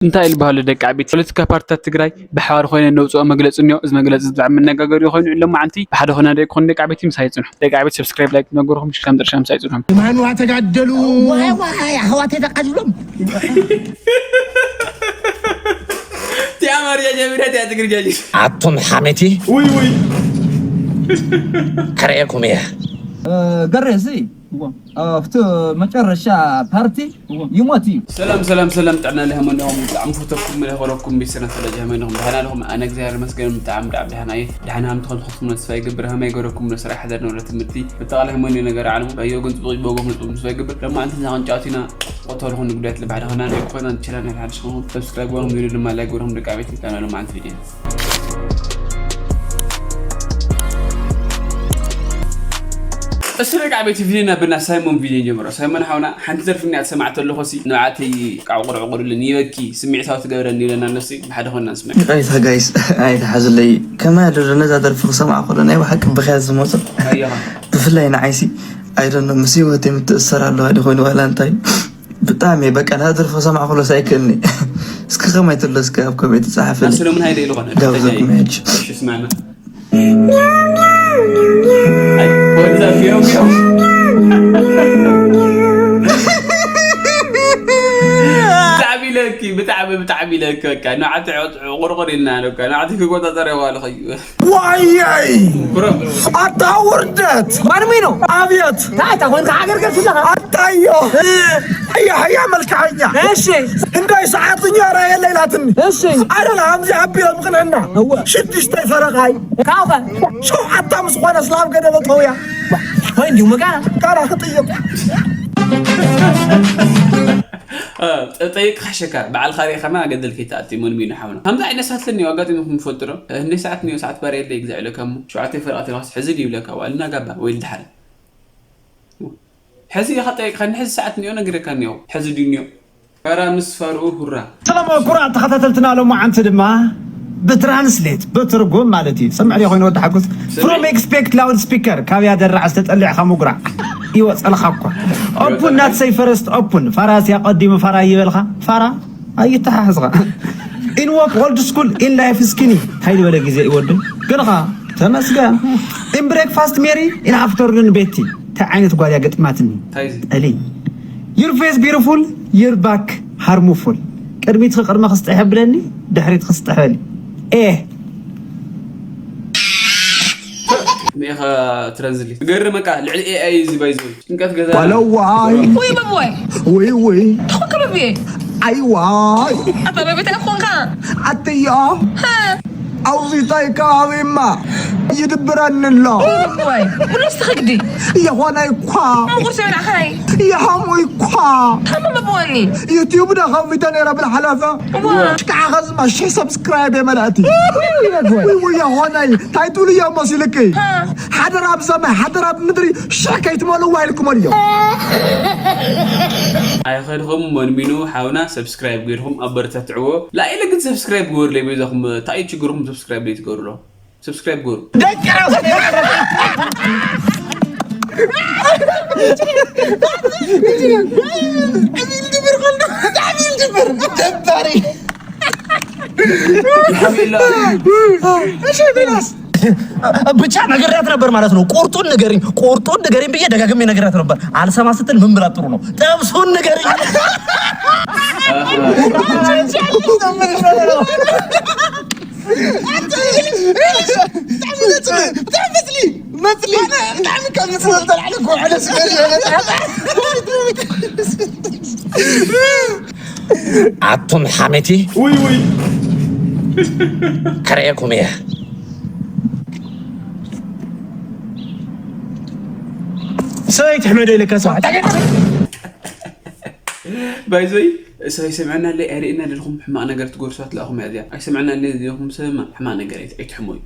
እንታይ ኢሉ ባህሉ ደቂ ዓቤት? ፖለቲካ ፓርትታት ትግራይ ብሓባር ኮይነ ነውፅኦ መግለፂ እኒኦ። እዚ መግለፂ ብጣዕሚ መነጋገሪ ኮይኑ፣ ሎማዓንቲ ብሓደ ኮይና ደቂ ኮይኑ ደቂ ዓቤት ምሳይ ይፅንሑ። ደቂ ዓቤት ሰብስክራይብ፣ ላይክ ነገርኩም ሽካም ጥርሻ ምሳይ ይፅንሑ። ማንዋ ተጋደሉ። ዋይ ዋይ ኣሕዋት ተቃዲሎም። ቲያ ማርያ ጀሚራ ቲያ ትግርጃ ኣቱም ሓሜቲ ውይ ውይ ከርእየኩም እየ። ገሬ እዚ ኣብቲ መጨረሻ ፓርቲ ይሞት እዩ። ሰላም ሰላም ሰላም ጥዕና ለሃመኒኹም ብጣዕሚ ፈተኩም ለኸረኩም ቤተሰና ፈለጃ ሃመኒኹም ደህና ኣለኹም? ኣነ እግዚኣብሔር ይመስገን ብጣዕሚ ብጣዕሚ ደህና እየ። ደህና ሃም ትኾን ትኾስሙ ተስፋ ይገብር ሃመ ይገረኩም ለስራሕ ሓደር ንብረት ትምህርቲ ብጠቓላይ ሃመኒ ነገር ዓለሙ ባዮ ግን ጽቡቕ ይበጎም ንጽቡቕ ተስፋ ይገብር። ደሞ ኣንቲ ዛቕን ጫውቲና ቆተልኹም ንጉዳት ልባዕዳ ኸና ሪኦ ኮይና ቻናል ናይ ሓድሽ ኹም ሰብስክራይብ ወርም ቪዲዮ ድማ ላይክ ወርም ደቂ ቤት ይጣና ሎም ኣንቲ ቪዲዮ እሱ ደቂ ቤት ቪዲዮ ናብና ሳይሞን ቪዲዮ ጀምሮ። ሳይሞን ሓውና ሓንቲ ዘርፍኛ ተሰማዕተ ኣለኹ ሲ ንዓተይ ቃው ቁርዕ ቁርልን ይበኪ ስምዒታዊ ትገብረኒ ኢለና ነሲ ብሓደ ኾንና ንስምዕ። ይቕሬታ ጋይስ ኣይትሓዙለይ። ከመይ ኣደሎ ነዛ ደርፊ ክሰምዓ ከሎ ናይ ብሓቂ ብኽያት ዝመፁ ኣየኻ ብፍላይ ንዓይሲ ኣይደኖ ምስ ህይወት የምትእሰር ኣለዋ ዲ ኮይኑ ዋላ እንታይ ብጣዕሚ እየ በቃ ነዛ ደርፊ ክሰምዓ ከሎ ሳይክእልኒ እስኪ ከማይ ትሎ እስኪ ኣብ ኮሜንት ጸሓፍልኝ ሰለሙን ሃይለ ኢሉ ኾነ ጋብዘኩም ሕጂ እሺ ስማዕና ብጣዕሚ ለኪ ብጣዕሚ ብጣዕሚ ለኪ በቃ ንዓቲ ቁርቁር ኢልና በቃ ንዓቲ ክቆጣጠር የዋልኸዩ ዋያይ ኣታ ውርደት ማንሚ ነው አብየት ታታ ኮንካ ሃገር ገር ስለኻ ኣታዮ ኣያ ኣያ መልክዓኛ እሺ እንዳይ ሰዓትኛ ራ የለ ኢላትኒ እሺ ኣረላ ሃምዚ ኣቢሎም ቅነና ሽዱሽተ ፈረቓይ ካውኸ ሸውዓታ ምስ ኾነ ስላም ገደለ ተውያ ወይ እንዲሁ መጋና ቃላ ክጥየቁ ጠይቅ ካሸካ በዓል ካሬ ከማ ገደል ከይተኣቲ ሞን ሚኑ ሓውና ከምዚ ዓይነት ሰዓት ለኒ ኣጋጢምኩም ትፈልጡ ዶ ህንደይ ሰዓት ኒዮ ሰዓት ባር የለ ይግዛዕ ኢለካ እሞ ሸውዓተ ፈረቓ ተለኻስ ሕዚ ድዩ ይብለካ ዋልና ጋባ ወይ ልድሓል ሕዚ ኢኻ ጠይቅካኒ ሕዚ ሰዓት ኒዮ ነግረካ ኒዮ ሕዚ ድዩ ኒዮ ፈራ ምስ ፈርኡ ሁራ ሰላም ኩራት ተኸታተልትና ሎማዓንቲ ድማ ብትራንስሌት ብትርጉም ማለት እዩ ሰምዕ ዲኾይኑ ወዲ ሓጎስ from expect loud speaker ካብ ያደራዕ ዝተጠሊዕኻ ምጉራዕ ይወፀልኻ እኳ ኦፑን ናት ሰይ ፈረስት ኦፑን ፋራ ሲያ ቀዲሙ ፋራ ይበልኻ ፋራ ኣይተሓሕዝኻ in walk old school in life skinny እንታይ ዝበለ ግዜ ይወዱ ግርኻ ተመስገን in breakfast merry in afternoon ቤቲ እንታይ ዓይነት ጓል እያ ገጢማትኒ ጠሊ your face beautiful your back harmful ቅድሚት ቅድመ ክስጥሕ ብለኒ ድሕሪት ክስጥሕ በሊ ኤ ሜኻ ትረንዝሊት ገርመካ ልዕሊ ኤኣይ እዚ ባይዘ ጭንቀት ገዛ ዋለዋይ ውይ በቦይ ውይ ውይ ተኾከ በብየ ኣይዋይ ኣታ በቤት ኣይኮንካ ኣትዮ ኣውዚታይ ከባቢማ ይድብረኒ ኣሎ በቦይ ብሉስ ትኽግዲ የኾነ እኳ ምቁርሲ በላዕኻይ ይሃሙ እኳ ታማ በቦኒ ዩቲዩብ ዶ ከፊተ ነይረ ብዝሓለፈ ዋ ሽካዓ ከዝማ ሽሕ ሰብስክራይብ የመላእቲ ውይ የኾነይ እንታይ ትብሉ እዮም መሲልኪ ሓደራ ኣብ ሰማይ ሓደራ ኣብ ምድሪ ሽሕ ከይትመልዋ ኢልኩመን እዮም ኣይኸድኹም መንሚኑ ሓውና ሰብስክራይብ ገይርኹም ኣበረታትዕዎ ላኢለ ግን ሰብስክራይብ ግበሩለይ በይዛኹም እንታይ ችግርኹም ሰብስክራይብ ዘይትገብሩሎ ሰብስክራይብ ግበሩ ደቂ ራሱ ደባሪ ብቻ ነግሬያት ነበር ማለት ነው። ቁርጡን ንገሪኝ፣ ቁርጡን ንገሪኝ ብዬ ደጋግሜ ነግሬያት ነበር። አልሰማ ስትል ምን ብላ ጥሩ ነው? ጥብሱን ንገሪኝ። ኣቱም ሓሜቲ ውይ ውይ ከርእየኩም እየ ሰበይቲ ሕመዶ ኢለካ ሰብዓት ባይዘይ ሰበይ ሰምዐና ለይ ኣይርእና ደልኹም ሕማቕ ነገር ትጎርሷት ለኣኹም እያ እዚኣ ኣይሰምዐና ለይ ዘለኹም ሰብማ ሕማቕ ነገር ኣይትሕሞዩ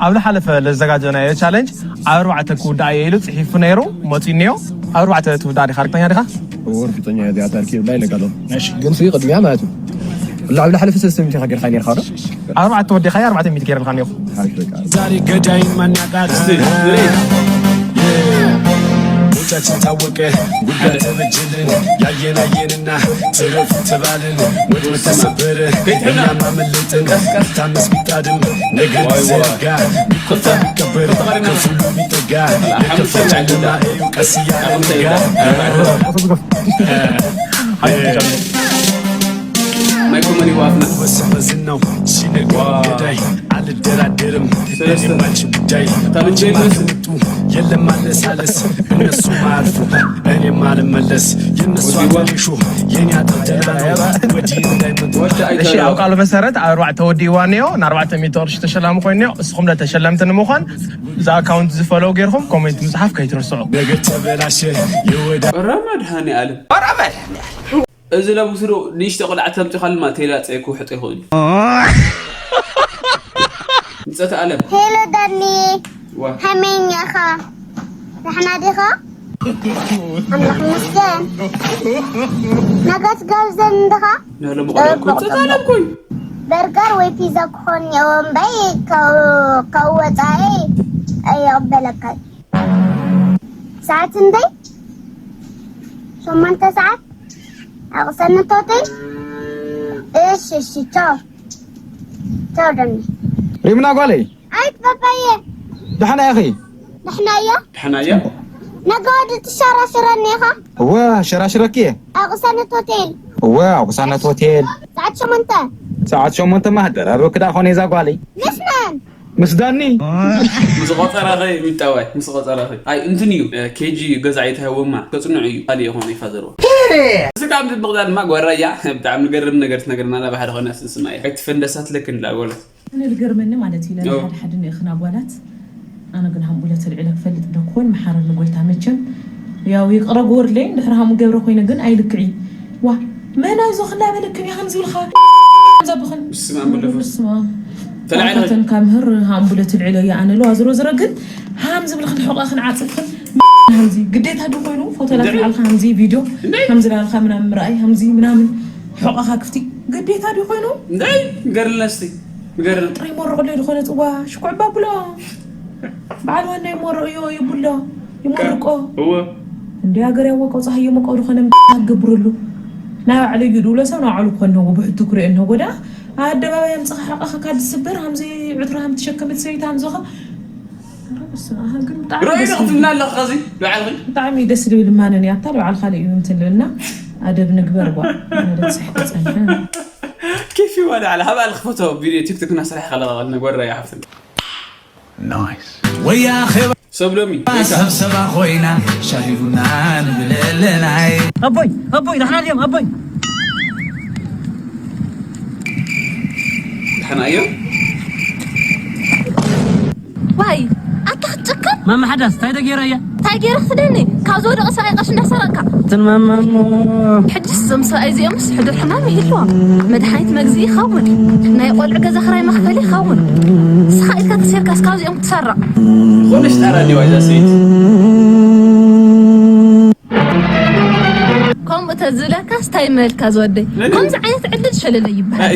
ኣብ ዝሓለፈ ለዘጋጀናዮ ቻለንጅ ኣብ ኣርባዕተ ክውዳእ እየ ኢሉ ፅሒፉ ነይሩ መፂኡ እኒኦ ኣብ ኣርባዕተ ትውዳእ ዲኻ ርግጠኛ ዲኻ እርግጠኛ እየ እዚኣ ታሪክ ይብላ ኢለካ ኣለኹ ግን ስይ ቅድሚያ ማለት እዩ ላዕቢ ላሕለፊ ሰለስተ ሚእቲ ኢኻ ጌርካ ኔርካ ዶ ኣርባዕተ ወዲኻ ኣርባዕተ ሚእቲ ጌርልካ ኔኹ ዛሬ ገዳይ ማናቃት ቻችን ታወቀ ጉዳ ተበጀልን ያየን አየንና ትረፍ ተባልን ወጥመድ ተሰበረ እኛም አመለጥን ታመስ ቢጣድም ነገር ቢዘረጋ ቢቆጣ ቢቀበር ከፉሉ ቢጠጋ የከፋ ጨለማ እዩ ቀስ እያለ ነጋ ማይኮመኒ ዋፍና ወሰመዝን ነው ሲነገር ገዳይ አልደራደርም እኔም ባንቺ ጉዳይ መቼም አትመጡ የለም ማለሳለስ እነሱ ማርፉ እኔም አልመለስ የነሱ አፈሪሾ የኔ አጥንተና ነው ወዲህ እንዳይመጡ እሺ ኣብ ቃሉ መሰረት ኣርባዕተ ወዲእዋ ነዮ ንኣርባዕተ ሚእቲ ቅርሺ ተሸላሚ ኮይኑ ነዮ እስኹም ለ ተሸለምቲ ንምዃን እዚ ኣካውንት ዝፈለው ጌርኩም ኮሜንት ምፅሓፍ ከይትርስዑ ነገር ተበላሸ የወዳ ረመድሃኒ ኣለም እዚ ለብሱ ዶ ንእሽቶ ቆልዓ ተምፂኻልማ ቴላ ፀይኩ ሕጦ ይኽእል እዩ ምፀት ኣለም ሄሎ ዳኒ ዋ ከመይ እኒኻ? ደሕና ዲኻ? ኣምላኽ ይመስገን። ነገ ትጋብዘኒ ዲኻ? ናለ መቐለ እኮ ምፀት ኣለም ኮይ በርገር ወይ ፒዛ ክኾን እኒአዎ እምበይ ካብ ወፃኢ ኣይቕበለካይ። ሰዓት እንተይ? ሸሞንተ ሰዓት ኣቕሰነት ሆቴል። እሺ እሺ ቻው ቻው ዳኒ። ሪምና ጓለይ ኣይት ባባየ ደሓና ኢኺ? ንሕናዮ ድሕናዮ ነገ ወዲ ትሸራሽረኒ ኢኻ። እወ ሸራሽረኪ እየ። ኣቕሰነት ሆቴል እወ ኣቑሳነት ሆቴል ሰዓት ሸሞንተ ሰዓት ሸሞንተ ማህደር ኣበክዳ ኾነ እዛ ጓለይ ምስ መን? ምስ ዳኒ ምስ ቆፀራኸ ሚጣዋይ ምስ ቆፀራኸ ኣይ እንትን እዩ ኬጂ ገዛ ኣይትሃወማ ከፅንዑ እዩ ካሊእ ይኾነ ይፋዘርዎ እዚ ካብ ምብቕዛ ድማ ጓራያ ብጣዕሚ ዝገርም ነገር ትነገርና ናብ ሓደ ኾነ ስንስማ እየ ኣይትፈንደሳት ለክ እንዳ ጎለት ኣነ ዝገርመኒ ማለት እዩ ለና ሓደ ሓደ ንእኽን ኣጓላት ኣነ ግን ሃምቡለ ተልዕለ ክፈልጥ ዶ ክኾን መሓረኒ ጎይታ መቸም ያው ይቕረ ግወርለይ እንድሕር ሃሙ ገብረ ኮይነ ግን ኣይልክዕ እዩ ዋ መን ኣይዞ ክላ በለክን ኢኽን ዝብልኻ ዘብኽን ብስመ ኣብ ወወልድ ወመንፈስ ስማ ተላዕለ ተን ካብ ምህር ሃምቡለ ትልዕለ እያ ኣነ ለዋ ዝሮ ዝረ ግን ሃም ዝብልኽን ሕቆኽን ዓፅፍኽን ሃምዚ ግዴታ ዶ ኮይኑ ፎቶ ላትልዓልካ ሃምዚ ቪድዮ ሃምዚ ላልካ ምናምን ምርኣይ ሃምዚ ምናምን ሕቆኻ ክፍቲ ግዴታ ዶ ኮይኑ እንታይ ገርለስቲ ገርለ ጥራይ ይመርቕ ዶ ዝኾነ ፅዋ ሽኩዕ ባብሎ በዓል ዋና ይመርቕ ዮ ይቡሎ ይመርቆ እወ እንዲ ሃገር ያወቀው ፀሃይ የሞቀው ዝኾነ ገብርሉ ናይ ባዕለ እዩ ድብሎ ሰብ ናባዕሉ ክኾን ነጎ ብሕቱ ክሪኦ ነጎ ዳ ኣደባባይ ኣምፅኻ ሕቐኻ ካብ ዝስበር ሃምዚ ዕትሮ ሃም ትሸከመት ሰበይቲ ሃምዝኻ ሮይ ክትልና ኣለኻ ዚ ባዕልኺ ብጣዕሚ ደስ ዝብል ማንን ያታ ባዕል ካልእ እዩ እንትልና ኣደብ ንግበር ጓ ማለት ሰሕቲ ፀንሐ ኬፍ ይዋዳ ኣለ ሃብ ኣልክ ፎቶ ቪድዮ ቲክቶክ እና ስራሕ ከለኻ ነጎራ ይሓፍትን ወያ ኼባ ሰብ ሎሚ ሰብሰባ ኮይና ሻሂ ቡና ንብለለናይ ኣቦይ ኣቦይ ደሕና ድዮም ኣቦይ ደሕና እዮም ዋይ ኣታ ክትጨክን ማማ ሓዳስ እንታይ ደገይራ እያ እንታይ ገይረ ክፍደኒ ካብ ዝወደቐ ሰብኣይ ቀሽ እንዳሰረቕካ ትንማማሞ ሕጅስ እዞም ሰብኣይ እዚኦምስ ሕዱር ሕማም ይህልዎም መድሓኒት መግዝኢ ይኸውን ናይ ቆልዑ ገዛ ክራይ መኽፈሊ ይኸውን ንስኻ ኢልካ ተሰይርካስ ካብዚኦም ክትሰርቕ ዝኾነሽ ጣራ ዲዋ እዛ ሰይቲ ከምኡ ተዝብለካስ እንታይ መልካ ዝወደይ ከምዚ ዓይነት ዕድል ሸለለ ይበሃል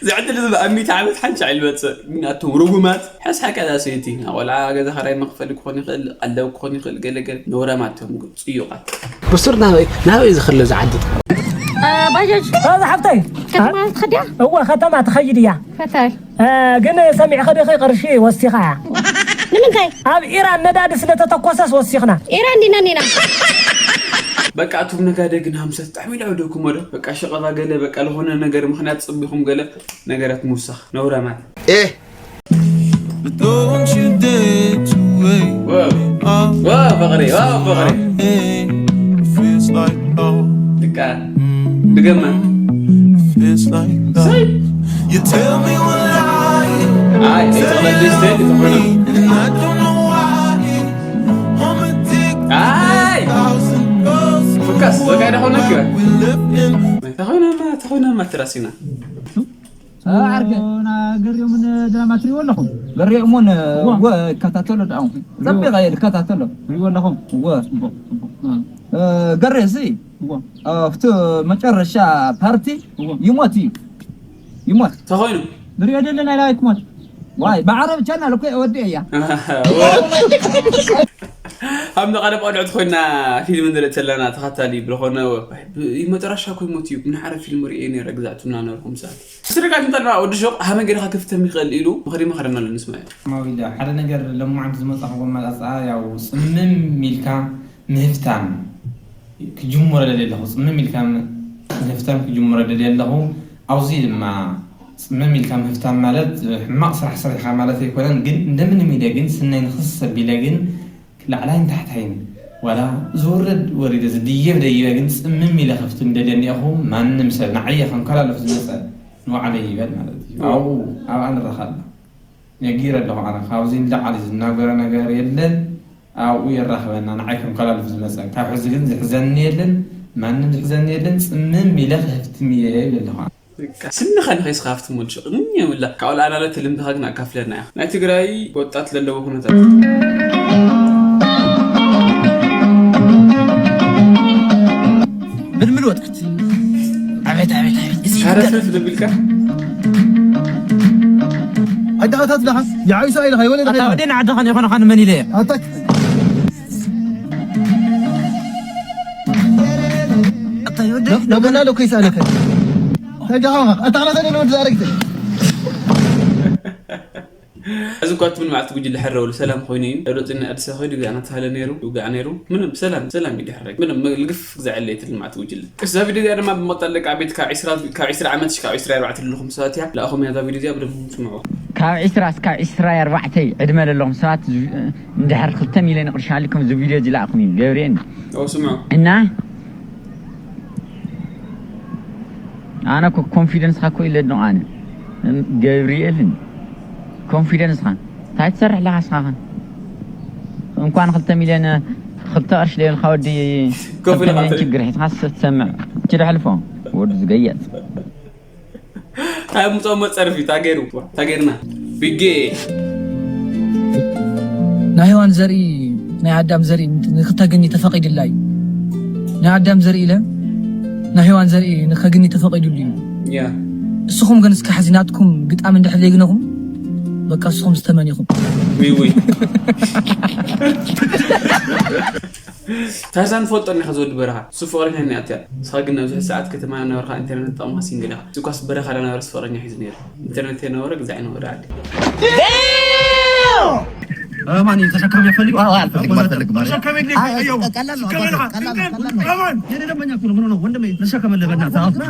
ዝዕድል እዚ ኣብ ሚእቲ ዓመት ሓንቲ ሻዕ ይልመፅእ ግን ኣቶም ርጉማት ሓስሓ ቀዛ ሰይቲ ቆልዓ ገዛ ኸራይ መኽፈሊ ክኾን ይኽእል ቀለብ ክኾን ይኽእል ገለገል ነውራማት እዮም ጽዩቓት ብሱር ናበይ ናበይ ዝኽለ ዝዓዲ ባጃጅ ራዛ ሓፍተይ ከተማ ትኸድያ እወ ከተማ ትኸይድ እያ ፈታይ እ፣ ግን ሰሚዕኸ ዲኺ ቅርሺ ወሲኻ እያ ንምንታይ ኣብ ኢራን ነዳዲ ስለተተኮሰስ ወሲኽና ኢራን ዲና ኒና በቃ ኣቱም ነጋደ ግን ሃምሰት ጣዕሚ ኢላ ወደኩም ወደ በቃ ሸቐባ ገለ በቃ ለኾነ ነገር ምኽንያት ጽቢኹም ገለ ነገራት ምውሳኽ ነውራማት Don't you dare to wake Wow. Wow, ፍቕሪ wow, ፍቕሪ Hey, it feels like love. በቃ ድገማ It feels like love. You tell me one lie, ኣይ ኣይተቕለል ስተል ዝኾነ and I don't know why. I'm addicted ኣይ to thousand girls. ፍካስ በቃ ደኾነ ክበ We live in ተኾይናማ ተኾይናማ ትራሲና ዓርከ ገሪኦምን ድራማ ትሪእዎ ኣለኹም ገሪኦምን ወ ይከታተሎ ዳው ጸቢቐ እየ ዝከታተሎ ትሪእዎ ኣለኹም ወ ጽቡቕ ጽቡቕ ገሬ እዚ ኣብቲ መጨረሻ ፓርቲ ይሞት እዩ ይሞት ተኾይኑ ንሪኦ ዘለና ኢላ ኣይክሞት ዋይ ብዓረብ ቻናል እኮ ወዲ እያ። ኣብ መቐረብ ቆልዑት ኮይና ፊልም ንርኢ ዘለና ተኸታሊ ብለኾነ መጨረሻ ኮይ ሞት እዩ። ምንሓረ ፊልም ርእየ ነረ ግዛዕ ትብላ ነበርኩም ሰዓት ስርቃ እንተና ወዲ ሾቕ ሃመ ገዲኻ ክፍተም ይኽእል ኢሉ ምኽሪ መኸረና ኣሎ ንስማዮ። ማዊዳ ሓደ ነገር ለማዓንቲ ዝመጻኹዎ መላጻ ያው ጽምም ኢልካ ምህፍታም ክጅምሮ ደልየ ኣለኹ። ጽምም ኢልካ ምህፍታም ክጅምሮ ደልየ ኣለኹ። ኣብዚ ድማ ጽምም ኢልካ ምህፍታም ማለት ሕማቕ ስራሕ ሰሪሕካ ማለት ኣይኮነን፣ ግን እንደምንም ኢለ ግን ስነይ ንኽስ ኣቢለ ግን ላዕላይን ታሕታይን ዋላ ዝውረድ ወሪደ ዝድየብ ደይበ ግን ጽምም ኢለ ከፍትም ደልየ እኒአኹ። ማንም ሰብ ንዓየ ከንከላልፍ ዝመጸ ንባዕለይ ይበል ማለት እዩ። ኣብኡ ኣብኣ ንረኻብ ነጊረ ኣለኹ ኣነ ካብዚ ንላዕሊ ዝናገሮ ነገር የለን። ኣብኡ የራኽበና ንዓይ ከም ከላልፍ ዝመፀ ካብ ሕዚ ግን ዝሕዘኒ የለን። ማንም ዝሕዘኒ የለን። ፅምም ኢለ ክህፍትም እየ ይብል ኣለኹ ኣነ። በቃ ስንኻ ንኸይስኻ ሃፍትም ወዲ ሸቕ ምን የብላ ካብኡ ለኣላለ ትልምትኻ ግን ኣካፍለና ኢኻ ናይ ትግራይ ወጣት ለለዎ ኩነታት ብልምል ወጣት ኣቤት ኣቤት ኣቤት እዚ ይገርም። ካረፍርፍ ደብልካ ኣዳታት ዳኻ ይዓይሱ ኣይልኻ ይወለ ኣታ ወደ ንዓድኻ ንኾነ ኻን መን ኢለ ኣታ ለበና ዶ ከይሳለከ ተጋኻ ኣታ ኻና ተደለ ወዲ ዛረግተ እዚ እኳ ትብል መዓልቲ ጉጅለ ሕረ ወሉ ሰላም ኮይኑ እዩ። ደብረፅዮን ኣዲስ ኣበባ ከይዱ ገና ተሃለ ነይሩ ይውጋዕ ነይሩ። ምንም ሰላም ሰላም እዩ ድሕረግ ምንም ልግፍ ግዛዕ የለ ትብል መዓልቲ ጉጅለ። እዛ ቪድዮ እዚኣ ድማ ብመቕጠል ደቂ ዓበይቲ ካብ ዒስራ ካብ ዒስራ ዓመት ክሳብ ዒስራ ኣርባዕተ ዘለኹም ሰባት እያ። ለኣኹም እያ እዛ ቪድዮ እዚኣ ብደንብ ስምዑ። ካብ ዒስራ እስካብ ዒስራ ኣርባዕተ ዕድመ ዘለኹም ሰባት እንድሕር ክልተ ሚልዮን ቅርሺ ሃሊኩም እዚ ቪድዮ እዚ ለኣኹም እዩ ገብርኤል። ኦ ስምዑ። እና ኣነ እኮ ኮንፊደንስካ እኮ ኢለ ኣድንቆ ኣነ ገብርኤልን ኮንፊደንስካ እንታይ ትሰርሕ ኣለካ እስኻ ከ እንኳን ክልተ ሚልዮን ክልተ ቅርሺ ደልካ ወዲ ኮንፊደንስ ክልተ ሚልዮን ችግር ሒዝካ ትሰምዕ ችደ ሕልፎ ወዲ ዝገየጥ ኣይ ምጾም መጸርፊ ታገሩ ታገርና ቢጌ ናይ ሔዋን ዘርኢ ናይ ኣዳም ዘርኢ ንክተግኒ ተፈቒድላ እዩ። ናይ ኣዳም ዘርኢ ኢለ ናይ ሔዋን ዘርኢ ንከግኒ ተፈቒዱሉ እዩ። ያ እስኹም ግን እስከ ሕዚ ናትኩም ግጣም እንድሕር ዘይግነኹም በቃ እስኹም ዝተመን ኢኹም። ውይ ውይ ታዛን ፈልጦ እኒኻ ዝወዲ በረኻ እሱ ፍቕረኛ እኒኣት እያ ንስኻ ግን ኣብዚ ሰዓት ከተማ ነበርካ ኢንተርነት ጠቕምካ ሲንግል ኢኻ እሱኳስ በረኻ ዳነበረስ ፍቕረኛ ሒዙ ነይሩ ኢንተርነት የነበረ ግዛዕ ይነበረ ዓዲ ማን ተሸካሚ ፈልግ ተሸከመለ በእናትህ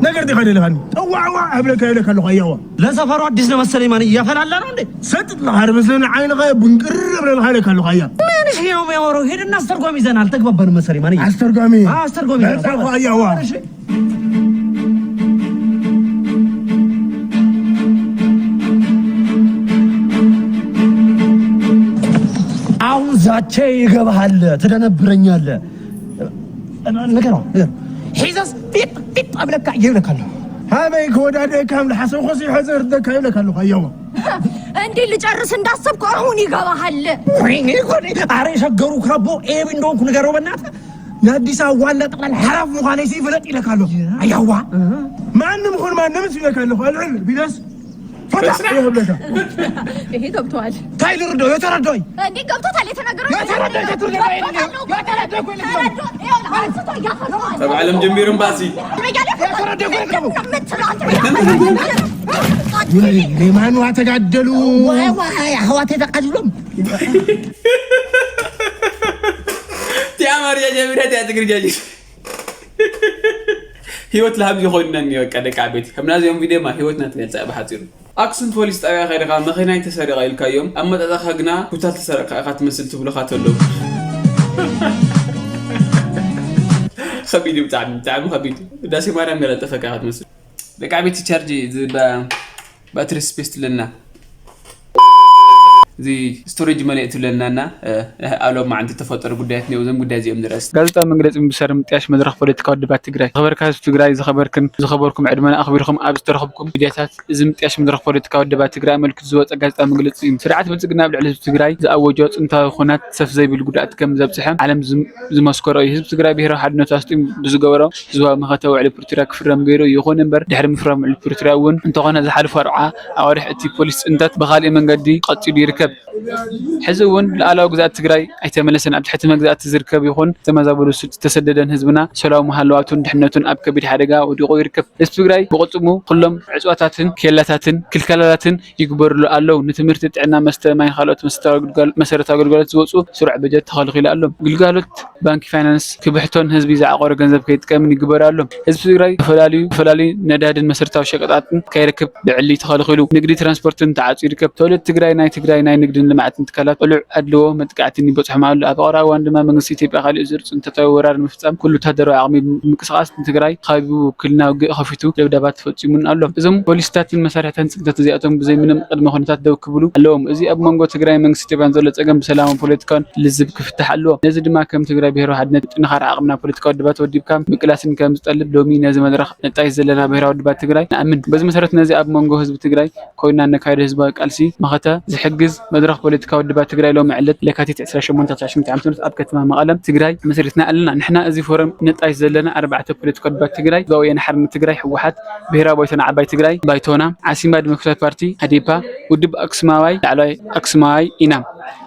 ነገር ዲኻ ደለኻኒ ጠዋዕዋ እብለካ ይብለካ ኣለኹ ኣያዋ ለሰፈሩ ኣዲስ ነው መሰለኝ ማን እያፈላለ ነው እንዴ ሰጥ ለሃር ምስልን ዓይንኻ ብንቅር እብለልኻ ይለካ ኣለኹ ኣያ ምንሽ ነው የሚያወራው ሄድና አስተርጓሚ ይዘናል ተግባባን መሰለኝ ማን አስተርጓሚ አስተርጓሚ አያዋ አሁን ዛቼ ይገባሃል ትደነብረኛለህ ንገረው ንገረው ሒዘስ ጢጥ ጢጥ ኣብለካ ይብለካ ኣለሁ ሃበይ ክወዳደካ ምልሓሰብ ኮሲ ሕዚ ርደካ ይብለካ ኣለኹ ኣያዋ እንዲ ልጨርስ እንዳሰብኩ አሁን ይገባሃል ወይኔ ጉዴ አረ የሸገሩ ካቦ ኤቢ እንደሆንኩ ንገረው በእናትህ የአዲስ አበባ ዋና ጠቅላላ ሐራፍ ምዃነይ ሲፍለጥ ኢለካ ኣለኹ ኣያዋ ማንም ኹን ማንም ሲለካ ኣለኹ ኣልዕል ቢለስ ፈታ ይብለካ ይሄ ገብተዋል ታይ ልርዶ የተረዶይ እንዴ ገብቶታል የተናገረው የተረዶይ ተትርዶ ተባዕለም ጀሚሩ እምባሲ ሌማኑ ተጋደሉ ኣሕዋት ተቃጅሎም ቲያ ማርያ ጀሚራ ቲያ ትግርጃ ህይወት ለሃብ ዝኾንና እኒ በቃ ደቂ ዓበይቲ ከምናዚኦም ቪድዮ ማ ህይወትና ትገልፃ ብሓፂሩ ኣክሱም ፖሊስ ጣብያ ከይድኻ መኪናይ ተሰሪቐ ኢልካዮም ኣመጣጣኻ ግና ኩታ ተሰረቕካ ኢኻ ትመስል ትብሉኻ ተለዉ ከቢድ እዩ ብጣዕሚ ብጣዕሚ ከቢድ እዩ ዳሴ ማርያም ገለጠፈካ ኢኻ ትመስል ደቂ ዓበይቲ ቻርጅ ባትሪ ስፔስ ትለና እዚ ስቶሬጅ መሊእ ትብለናና ኣሎ። ማዓንቲ ተፈጠሩ ጉዳያት ነው። እዞም ጉዳይ እዚኦም ድረስ ጋዜጣዊ መግለፂ ምብሳር ምጥያሽ መድረኽ ፖለቲካዊ ውድባት ትግራይ። ዝኸበርካ ህዝቢ ትግራይ፣ ዝኸበርክን ዝኸበርኩም፣ ዕድመና ኣኽቢርኩም ኣብ ዝተረኽብኩም ሚዲያታት፣ እዚ ምጥያሽ መድረኽ ፖለቲካዊ ውድባት ትግራይ ኣመልኪቱ ዝወፀ ጋዜጣዊ መግለፂ እዩ። ስርዓት ብልፅግና ኣብ ልዕሊ ህዝቢ ትግራይ ዝኣወጆ ፅንታዊ ኩናት ሰፍ ዘይብል ጉድኣት ከም ዘብፅሐ ዓለም ዝም- ዝመስከሮ እዩ። ህዝቢ ትግራይ ብሄራዊ ሓድነቱ ኣስጢሙ ብዝገበሮ ህዝባዊ መኸተ ውዕሊ ፕሪቶርያ ክፍረም ገይሩ። ይኹን እምበር ድሕሪ ምፍራም ውዕሊ ፕሪቶርያ እውን እንተኾነ ዝሓለፉ ኣርብዓ ኣዋርሕ እቲ ፖሊስ ፅንተት ብኻሊእ መንገዲ ቀፂሉ ይርከብ። ሕዚ እውን ሉኣላዊ ግዝኣት ትግራይ ኣይተመለሰን። ኣብ ትሕቲ መግዛእቲ ዝርከብ ይኹን ዝተመዛበሉ ዝተሰደደን ህዝብና ሰላሙ ሃለዋቱን ድሕነቱን ኣብ ከቢድ ሓደጋ ወዲቑ ይርከብ። ህዝቢ ትግራይ ብቕልፅሙ ኩሎም ዕፅዋታትን ኬላታትን ክልከላላትን ይግበርሉ ኣለዉ። ንትምህርቲ፣ ጥዕና፣ መስተ፣ ማይን ካልኦት መሰረታዊ ኣገልግሎት ዝወፁ ስሩዕ በጀት ተኸልኪሉ ኣሎ። ግልጋሎት ባንኪ ፋይናንስ ክብሕቶን ህዝቢ ዝዓቆረ ገንዘብ ከይጥቀምን ይግበር ኣሎ። ህዝቢ ትግራይ ዝተፈላለዩ ዝተፈላለዩ ነዳድን መሰረታዊ ሸቀጣትን ከይረክብ ብዕሊ ተኸልኪሉ። ንግዲ ትራንስፖርትን ተዓፅዩ ይርከብ። ተወለድቲ ትግራይ ናይ ትግራይ ናይ ንግድን ልምዓትን ትካላት ቅሉዕ ኣድልዎ መጥቃዕትን ይበፅሖም ኣሎ። ኣብ ቀረባ እዋን ድማ መንግስቲ ኢትዮጵያ ካሊእ ዙር ፅንተታዊ ወራር ንምፍፃም ኩሉ ወታደራዊ ዓቕሚ ብምንቅስቃስ ንትግራይ ከቢቡ ውክልና ውግእ ከፊቱ ደብዳባት ፈፂሙን ኣሎ። እዞም ፖሊሲታትን መሳርሕታትን ፅንተት እዚኣቶም ብዘይ ምንም ቅድመ ኩነታት ደው ክብሉ ኣለዎም። እዚ ኣብ መንጎ ትግራይ መንግስቲ ኢትዮጵያን ዘሎ ፀገም ብሰላማዊ ፖለቲካን ልዝብ ክፍታሕ ኣለዎ። ነዚ ድማ ከም ትግራይ ብሄራዊ ሓድነት ጥንኻር ዓቕምና ፖለቲካዊ ውድባት ወዲብካ ምቅላስን ከም ዝጠልብ ሎሚ ነዚ መድረኽ ነጣይሽ ዘለና ብሄራዊ ውድባት ትግራይ ንኣምን። በዚ መሰረት ነዚ ኣብ መንጎ ህዝቢ ትግራይ ኮይና ነካይዶ ህዝባዊ ቃልሲ መኸተ ዝሕግዝ መድረኽ ፖለቲካዊ ውድባት ትግራይ ሎሚ ዕለት ለካቲት ዕስራን ሸሞንተን ዓሰርተ ሸሞንተ ዓመተ ምህረት ኣብ ከተማ መቐለም ትግራይ መስሪትና ኣለና። ንሕና እዚ ፎረም ነጣይሽ ዘለና ኣርባዕተ ፖለቲካዊ ውድባት ትግራይ፣ ህዝባዊ ወያነ ሓርነት ትግራይ፣ ህወሓት፣ ብሄራዊ ባይቶና ዓባይ ትግራይ፣ ባይቶና፣ ዓሲምባ ዲሞክራሲያዊ ፓርቲ፣ ኣዴፓ፣ ውድብ ኣክሱማዋይ፣ ላዕለዋይ ኣክሱማዋይ ኢና።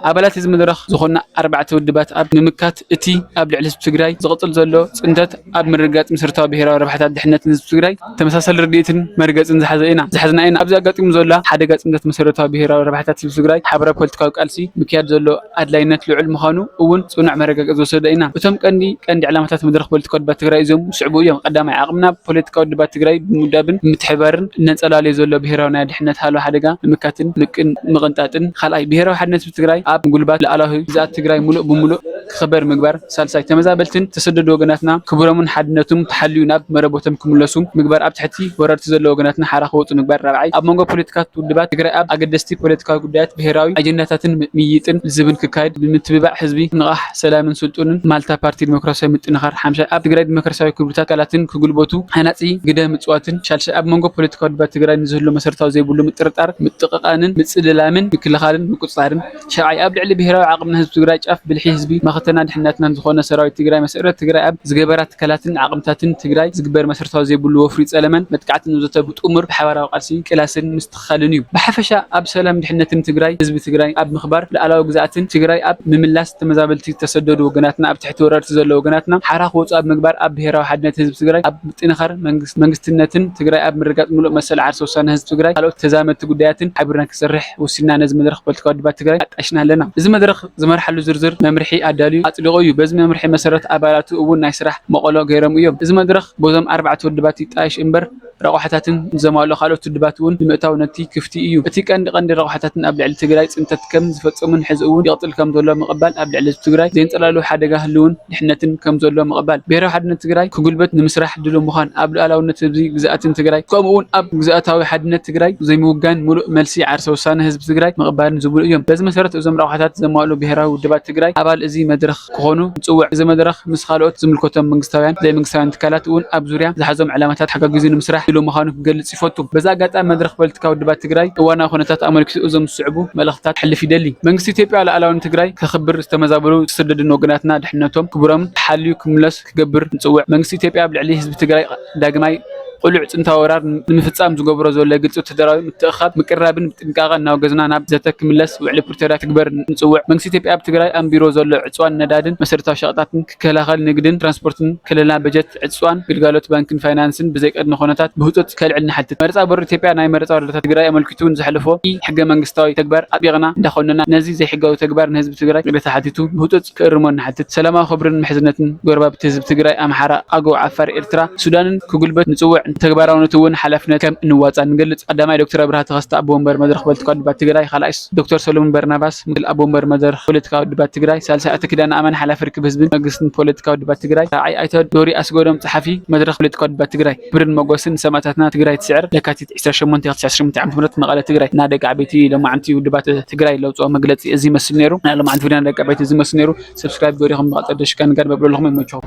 ኣባላት እዚ መድረኽ ዝኾና ኣርባዕተ ውድባት ኣብ ምምካት እቲ ኣብ ልዕሊ ህዝቢ ትግራይ ዝቕፅል ዘሎ ፅንተት ኣብ ምርግጋፅ መሰረታዊ ብሄራዊ ረብሓታት ድሕነትን ህዝቢ ትግራይ ተመሳሳሊ ርድኢትን መርገፅን ዝሓዘ ኢና ዝሓዝና ኢና። ኣብዚ ኣጋጢሙ ዘሎ ሓደጋ ፅንተት መሰረታዊ ብሄራዊ ረብሓታት ህዝቢ ትግራይ ሓበራዊ ፖለቲካዊ ቃልሲ ምክያድ ዘሎ ኣድላይነት ልዑል ምዃኑ እውን ፅኑዕ መረጋገፂ ዝወሰደ ኢና። እቶም ቀንዲ ቀንዲ ዕላማታት መድረኽ ፖለቲካዊ ውድባት ትግራይ እዚኦም ዝስዕቡ እዮም። ቀዳማይ፣ ዓቕምና ፖለቲካዊ ውድባት ትግራይ ብምውዳብን ምትሕብባርን እነንፀላልዮ ዘሎ ብሄራዊ ናይ ድሕነት ሃለዋ ሓደጋ ምምካትን ምቅን- ምቕንጣጥን። ካልኣይ፣ ብሄራዊ ሓድነት ህዝቢ ትግራይ ኣብ ምጉልባት፣ ሉኣላዊ ግዝኣት ትግራይ ሙሉእ ብሙሉእ ክኽበር ምግባር። ሳልሳይ፣ ተመዛበልትን ተሰደዱ ወገናትና ክብሮምን ሓድነቱም ተሓልዩ ናብ መረቦቶም ክምለሱ ምግባር። ኣብ ትሕቲ ወረርቲ ዘለዉ ወገናትና ሓራ ክወፁ ምግባር። ራብዓይ፣ ኣብ መንጎ ፖለቲካት ውድባት ትግራይ ኣብ ኣገደስቲ ፖለቲካዊ ጉዳያት ብሄራዊ ኣጀንዳታትን ም- ምይይጥን ልዝብን ክካየድ ብምትብባዕ ህዝቢ ንቓሕ ሰላምን ስልጡንን ማልታ ፓርቲ ዲሞክራሲያዊ ምጥንኻር። ሓምሻይ፣ ኣብ ትግራይ ዲሞክራሲያዊ ክብርታት ትካላትን ክጉልበቱ ሃናፂ ግደ ምፅዋትን። ሻልሻይ፣ ኣብ መንጎ ፖለቲካዊ ውድባት ትግራይ ንዝህሉ መሰረታዊ ዘይብሉ ምጥርጣር ምጥቕቓንን ምፅልላምን ምክልኻልን ምቁፅፃርን። ሻብዓይ፣ ኣብ ልዕሊ ብሄራዊ ዓቕምና ህዝቢ ትግራይ ጫፍ ብልሒ ህዝቢ መኸተና ድሕነትናን ዝኾነ ሰራዊት ትግራይ መሰረት ትግራይ ኣብ ዝገበራ ትካላትን ዓቕምታትን ትግራይ ዝግበር መሰረታዊ ዘይብሉ ወፍሪ ፀለመን መጥቃዕትን ወዘተ ብጥሙር ብሓባራዊ ቃልሲ ቅላስን ምስትኽኻልን እዩ። ብሓፈሻ ኣብ ሰላም ድሕነትን ትግራይ ህዝቢ ትግራይ ኣብ ምኽባር ሉኣላዊ ግዝኣትን ትግራይ ኣብ ምምላስ ተመዛበልቲ ዝተሰደዱ ወገናትና ኣብ ትሕቲ ወረርቲ ዘለዉ ወገናትና ሓራ ክወፁ ኣብ ምግባር ኣብ ብሄራዊ ሓድነት ህዝቢ ትግራይ ኣብ ምጥንኻር መንግስ- መንግስትነትን ትግራይ ኣብ ምርጋፅ ሙሉእ መሰል ዓርሰ ውሳነ ህዝቢ ትግራይ ካልኦት ተዛመድቲ ጉዳያትን ሓቢርና ክሰርሕ ወሲንና ነዚ መድረኽ ፖለቲካዊ ውድባት ትግራይ ኣጣይሽና ኣለና። እዚ መድረኽ ዝመርሓሉ ዝርዝር መምርሒ ኣዳልዩ ኣፅዲቑ እዩ። በዚ መምርሒ መሰረት ኣባላቱ እውን ናይ ስራሕ መቐሎ ገይሮም እዮም። እዚ መድረኽ በዞም ኣርባዕተ ውድባት ይጣየሽ እምበር ረቑሓታትን ዘማልኡ ካልኦት ውድባት እውን ንምእታው ነቲ ክፍቲ እዩ። እቲ ቀንዲ ቀንዲ ረቑሓታትን ኣብ ልዕሊ ትግራይ ፅንተት ከም ዝፈፀሙን ሕዚ እውን ይቕፅል ከም ዘሎ ምቕባል ኣብ ልዕሊ ህዝቢ ትግራይ ዘየንፀላሉ ሓደጋ ህልውን ድሕነትን ከም ዘሎ ምቕባል። ብሄራዊ ሓድነት ትግራይ ክጉልበት ንምስራሕ ድሉው ምዃን ኣብ ሉኣላውነት ህዝቢ ግዝኣትን ትግራይ ከምኡ እውን ኣብ ግዝኣታዊ ሓድነት ትግራይ ዘይምውጋን ሙሉእ መልሲ ዓርሰ ውሳነ ህዝቢ ትግራይ ምቕባልን ዝብሉ እዮም። በዚ መሰረት እዞም ረቑሓታት ዘማልኡ ብሄራዊ ውድባት ትግራይ ኣባል እዚ መድረኽ ክኾኑ ንፅውዕ። እዚ መድረኽ ምስ ካልኦት ዝምልከቶም መንግስታውያን ዘይመንግስታውያን ትካላት እውን ኣብ ዙርያ ዝሓዞም ዕላማታት ሓጋጊዙ ንምስራሕ ድሉው ምዃኑ ክገልፅ ይፈቱ። በዚ ኣጋጣሚ መድረኽ ፖለቲካዊ ውድባት ትግራይ እዋናዊ ኩነታት ኣመልኪቱ እዞም ዝስዕቡ መልእኽታት ክሕልፍ ይደሊ። መንግስቲ ኢትዮጵያ ሉኣላውነት ትግራይ ከኽብር፣ ዝተመዛበሉ ዝተሰደዱን ወገናትና ድሕነቶም ክብሮም ተሓልዩ ክምለስ ክገብር ንፅውዕ። መንግስቲ ኢትዮጵያ ኣብ ልዕሊ ህዝቢ ትግራይ ዳግማይ ቅሉዕ ፅንታዊ ወራር ንምፍፃም ዝገብሮ ዘሎ ግልፂ ወታደራዊ ምትእኽኻብ ምቅርራብን ብጥንቃቐ እናወገዝና ናብ ዘተ ክምለስ ውዕሊ ፕሪቶርያ ትግበር ንፅውዕ። መንግስቲ ኢትዮጵያ ኣብ ትግራይ ኣንቢሮ ዘሎ ዕፅዋን ነዳድን መሰረታዊ ሸቐጣትን ክከላኸል ንግድን ትራንስፖርትን ክልልና በጀት ዕፅዋን ግልጋሎት ባንክን ፋይናንስን ብዘይቀድመ ኩነታት ብህፁፅ ከልዕል ንሓትት። መረፃ ቦርድ ኢትዮጵያ ናይ መረፃ ወረዳታት ትግራይ ኣመልኪቱ ንዘሕለፎ ኢ ሕገ መንግስታዊ ተግባር ኣጥቢቕና እንዳኾነና ነዚ ዘይሕጋዊ ተግባር ንህዝቢ ትግራይ ይቅሬታ ሓቲቱ ብህፁፅ ክእርሞ ንሓትት። ሰላማዊ ክብርን ምሕዝነትን ጎረባብቲ ህዝቢ ትግራይ፣ ኣምሓራ፣ ኣገው፣ ዓፋር፣ ኤርትራ፣ ሱዳንን ክጉልበት ንፅውዕ። ተግባራውነቱ እውን ሓላፍነት ከም እንዋፃእ ንገልፅ። ቀዳማይ ዶክተር ኣብርሃ ተኸስተ ኣቦ ወንበር መድረኽ ፖለቲካ ውድባት ትግራይ፣ ካልኣይ ዶክተር ሰሎሞን በርናባስ ምክትል ኣቦ ወንበር መድረኽ ፖለቲካ ውድባት ትግራይ፣ ሳልሳይ ኣቶ ኪዳነ ኣማን ሓላፊ ርክብ ህዝብን መንግስትን ፖለቲካ ውድባት ትግራይ፣ ራብዓይ ኣይተ ዶሪ ኣስገዶም ጸሓፊ መድረኽ ፖለቲካ ውድባት ትግራይ። ክብርን ሞጎስን ንሰማእታትና። ትግራይ ትስዕር። ለካቲት ዕስራን ሸሞንተን ክሳብ ዕስራን ሸሞንተን ዓመተ ምህረት መቐለ ትግራይ። እና ደቂ ዓበይቲ ሎማዓንቲ ውድባት ትግራይ ለውፅኦ መግለፂ እዚ ይመስል ነይሩ። ናይ ሎማዓንቲ ቪድዮ ደቂ ዓበይቲ እዚ ይመስል ነይሩ። ሰብስክራይብ ገሪኹም ብቐፀል ደሽካ ንጋር በብለኹም ይመችኹም።